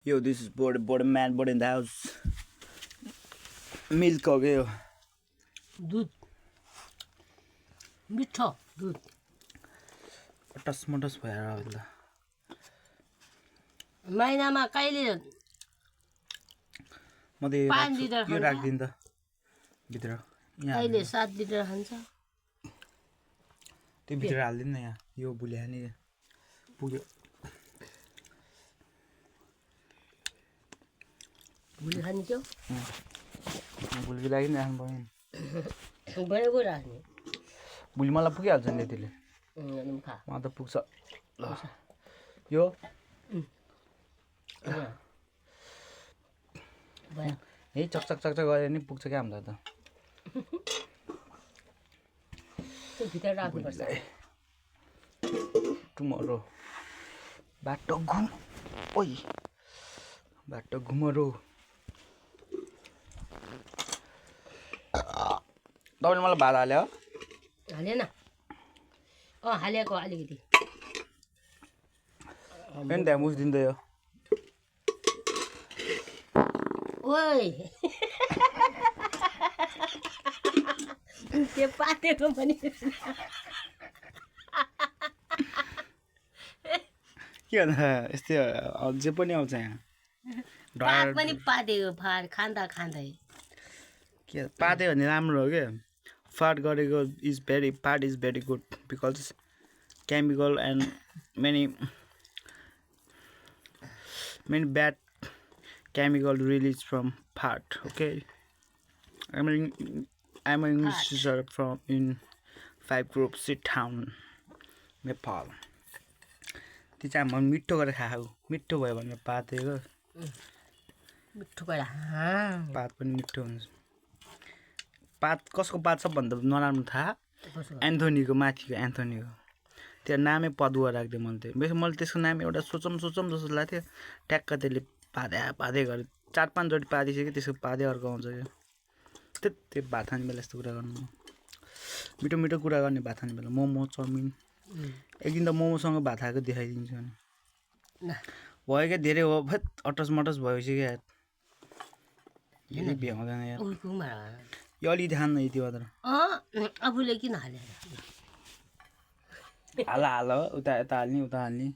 Yo, this is Border Man, Border in the house. Milk हो गयो दूध मिठो दूध अटस मटस भएर आउँदा महिनामा कहिले म त 5 लिटर यो खान्छ राख्दिन त भित्र यहाँ कहिले 7 लिटर खान्छ त्यो भित्र हाल्दिन न यहाँ यो बुल्या नि पुग्यो भुली खाने त्यो बुलकी लागि नि राख्नु पर्यो बडे गो राख्ने बुली मलाई पुगिहाल्छ नि त्यसले खा मलाई त पुग्छ ल यो यही चकचक चकचक गरे नि पुग्छ क्या हामीलाई त त्यो भित्र राख्नुपर्छ टुमरो बाटो घुम ओइ बाटो घुमरो तपाईँले मलाई भात हाल्यो हालेन हालेको अलिकति पनि त्यहाँ मुछिदिन्छ यो ओइ त्यो पातेको पनि के भन्दा यस्तै जे पनि आउँछ यहाँ पात पनि पातेको फार खाँदा खाँदै के पात्यो भने राम्रो हो क्या फाट गरेको part is very good because chemical and many bad chemical released from fat. Okay, I'm an English teacher from in 5 group sit town Nepal. त्यो चाहिँ म मिठो गरेर खाऊ मिठो भयो भने पातेको मिठो गरा पात पनि मिठो हुन्छ पात कसको पात सबभन्दा नराम्रो थाहा एन्थोनीको माथिको एन्थोनीको त्यो नामै पदुवा राख्दै मैले त्यसको नाम एउटा सोचम जस्तो लाग्थ्यो ट्याक्क त्यसले पादे गरे 4-5 चोटि पादिसक्यो त्यसको पादे अर्को आउँछ क्या त्यो भात खाने बेला यस्तो कुरा गर्नु मिठो मिठो कुरा गर्ने भात खाने बेला मोमो चाउमिन एक दिन त मोमोसँग भात खाएको देखाइदिन्छु नि भयो क्या धेरै हो भत अटस मटस भएपछि क्या यदि भ्याउँदैन यार यो अलिकति खान्न यति मात्र आफूले किन हाले हाल उता यता हाल्ने उता हाल्ने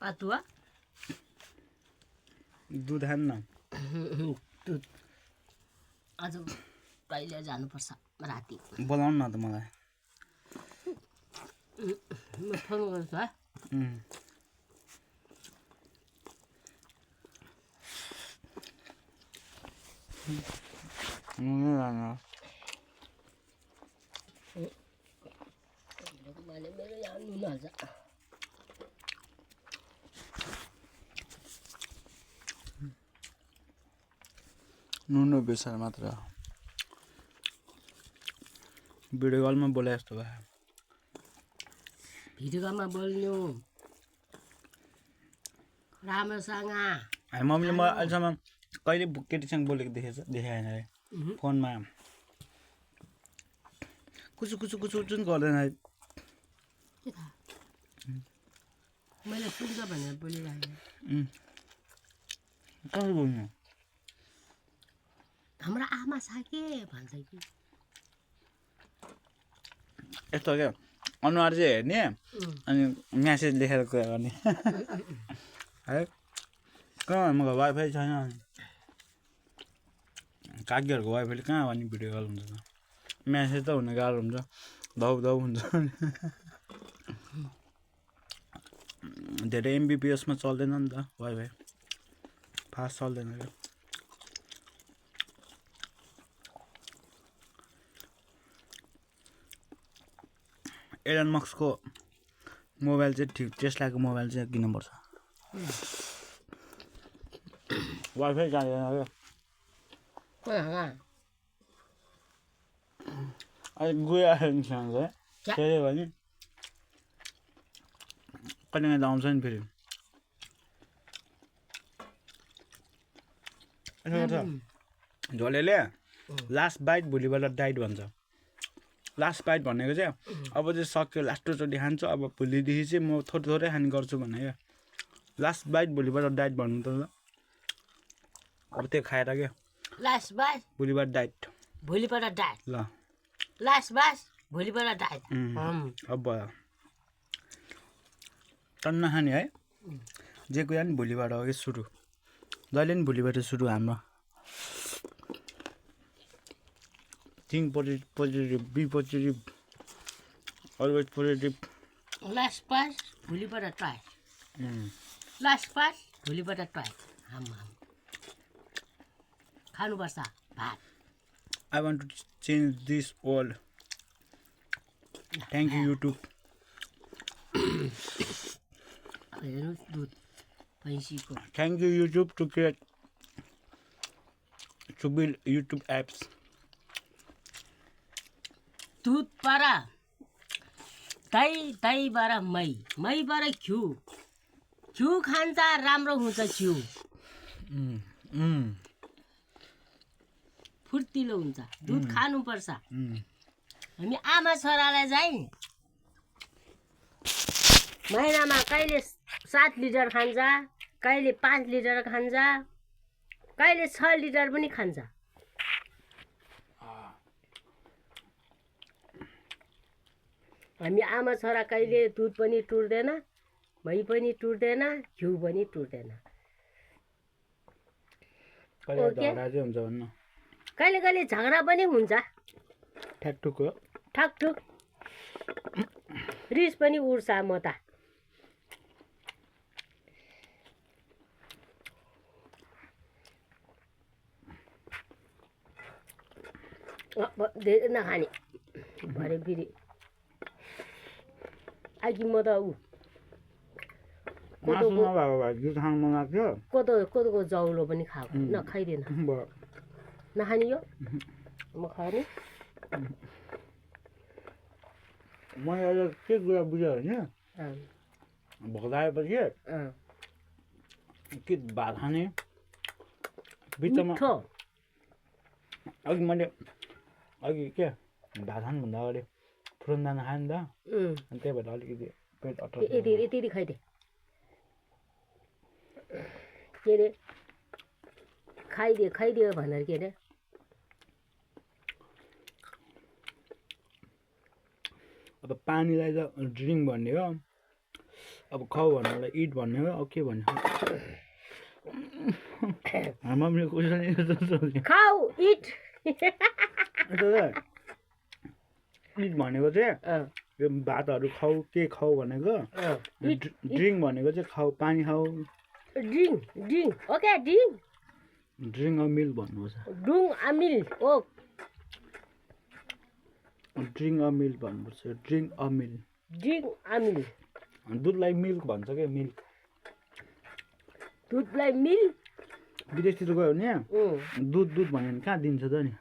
पातुवा दुध हान्न दुध आज कहिले जानुपर्छ राति बोलाउनु न त मलाई म फोन गर्छु है मेरो यहाँ नुन हाल्छ नुन बेसार मात्र भिडियो कलमा बोले जस्तो भयो भिडियो कलमा बोल्नु राम्रोसँग मम्मीले म अहिलेसम्म कहिले केटीसँग बोलेको देखाएन अरे फोनमा कुचु गर्दैन के थाहा मैले सुन्छ भनेर बोलिरहेको कसरी बोल्नु हाम्रो आमा छ के भन्छ कि यस्तो क्या अनुहार चाहिँ हेर्ने अनि म्यासेज लेखेर कुरा गर्ने है कहाँ मको वाइफाई छैन काकीहरूको वाइफाईले कहाँ भने भिडियो कल हुन्छ त म्यासेज त हुन गाह्रो हुन्छ धौ हुन्छ धेरै एमबिपिएसमा चल्दैन नि त वाइफाई फास्ट चल्दैन क्या एलन मस्कको मोबाइल चाहिँ ठिक टेस्लाको मोबाइल चाहिँ किन्नुपर्छ वाइफाई चाहिँदैन क्या अहिले गइरहेको छ के अरे भने कहिले त आउँछ नि फेरि यसो गर्छ झोलेले लास्ट बाइट भोलिबाट डाइट भन्छ लास्ट बाइट भनेको चाहिँ अब चाहिँ सक्यो लास्टचोटि खान्छु अब भोलिदेखि चाहिँ म थोरै थोरै खाने गर्छु भने क्या लास्ट बाइट भोलिबाट डाइट भन्नु त अब त्यो खाएर क्या लास्ट बास भोलिबाट डाइट भोलिबाट डाइट ल लास्ट बास भोलिबाट डाइट अब टन्न खाने है जे कुरा नि भोलिबाट हो कि सुरु जहिले नि भोलिबाट सुरु हाम्रो think positive be positive always positive last pass भोलिबाट ट्राई लास्ट पास भोलिबाट ट्राई खानुपर्छ भात I want to change this world thank you YouTube हेर्नुहोस् दुध भैँसीको thank you YouTube to create to build YouTube apps दुध पारा दहीबाट मैबाट घिउ खान्छ राम्रो हुन्छ घिउ फुर्तिलो हुन्छ दुध खानुपर्छ हामी आमा छोरालाई चाहिँ महिनामा कहिले 7 लिटर खान्छ कहिले 5 लिटर खान्छ कहिले 6 लिटर पनि खान्छ हामी आमा छोरा कहिले दुध पनि टुट्दैन मही पनि टुट्दैन घिउ पनि टुट्दैन कहिले कहिले झगडा पनि हुन्छ ठकठुक रिस पनि उड्छ म त धेरै नखाने भरे फेरि अघि म त कोदोको जौलो पनि खाएको नखाइदिएन नखाने यो म खाने मैले के कुरा बुझेँ होइन भोगाएपछि के भात खाने बिचमा अघि के भात खानुभन्दा अगाडि फुरनदाना खायो नि त अनि त्यही भएर अलिकति पेट यति खाइदिए के अरे खाइदियो भनेर के अरे अब पानीलाई त ड्रिङ्क भन्ने हो अब खाऊ भन्नेलाई इट भन्ने हो अब के भन्ने हाम्रो पनि क्वेसन खाऊ इट इट भनेको चाहिँ यो भातहरू खाऊ के खाऊ भनेको ड्रिङ्क भनेको चाहिँ खाऊ पानी खाऊ drink okay drink a milk भन्नुपर्छ drink a milk oh drink a milk भन्नुपर्छ ड्रिङ्क अ मिल्क दुधलाई मिल्क भन्छ क्या मिल्क दुधलाई मिल्क विदेशतिर गयो भने दुध भन्यो भने कहाँ दिन्छ त नि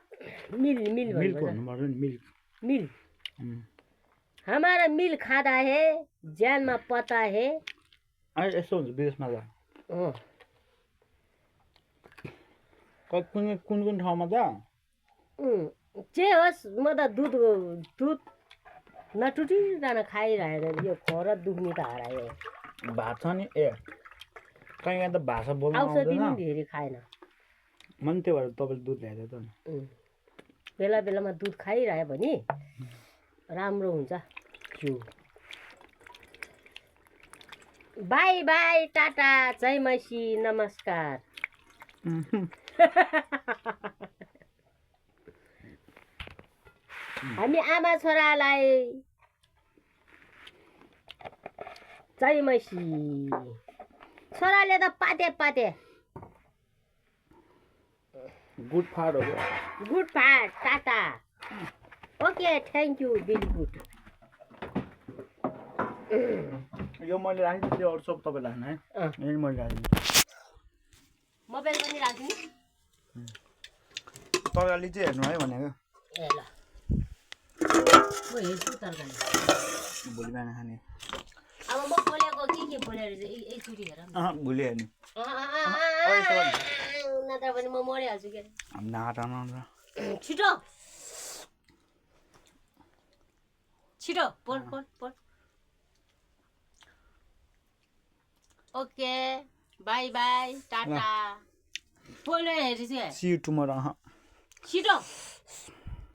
मिल्क भन्नु पर्छ नि मिल्क हमारा मिल्क खाँदा है ज्यानमा पता है अहिले यस्तो हुन्छ विदेशमा त कुन ठाउँमा त जे होस् म त दुध नटुटिकन खाइरहेर यो खोर दुख्ने त हरायो भात छ नि कहीँ त भाषा बोल्नु औषधि पनि धेरै खाएन मन त्यो भएर तपाईँले दुध ल्याइदियो त नि बेला बेलामा दुध खाइरह्यो भने राम्रो हुन्छ घिउ बाई बाई टाटा जय मैसी नमस्कार हामी आमा छोरालाई जय मैसी छोराले त पाते गुड फाट हो गुड फाट Tata okay thank you very good यो मैले राखिदिन्छु त्यो अरू सब तपाईँले राख्नु है यही मैले राखिदिन्छु मोबाइल पनि राख्नु तरकारी चाहिँ हेर्नु है भनेको ए ल म हेर्छु तरकारी भोलि बिहान खाने अब म बोलेको के बोलेर चाहिँ एकचोटि हेर भोलि हेर्ने नत्र भने म मरिहाल्छु के छिटो छिटो बोल बोल बोल ओके बाई बाई टाटा बोल हेरी चाहिँ See you tomorrow. छिटो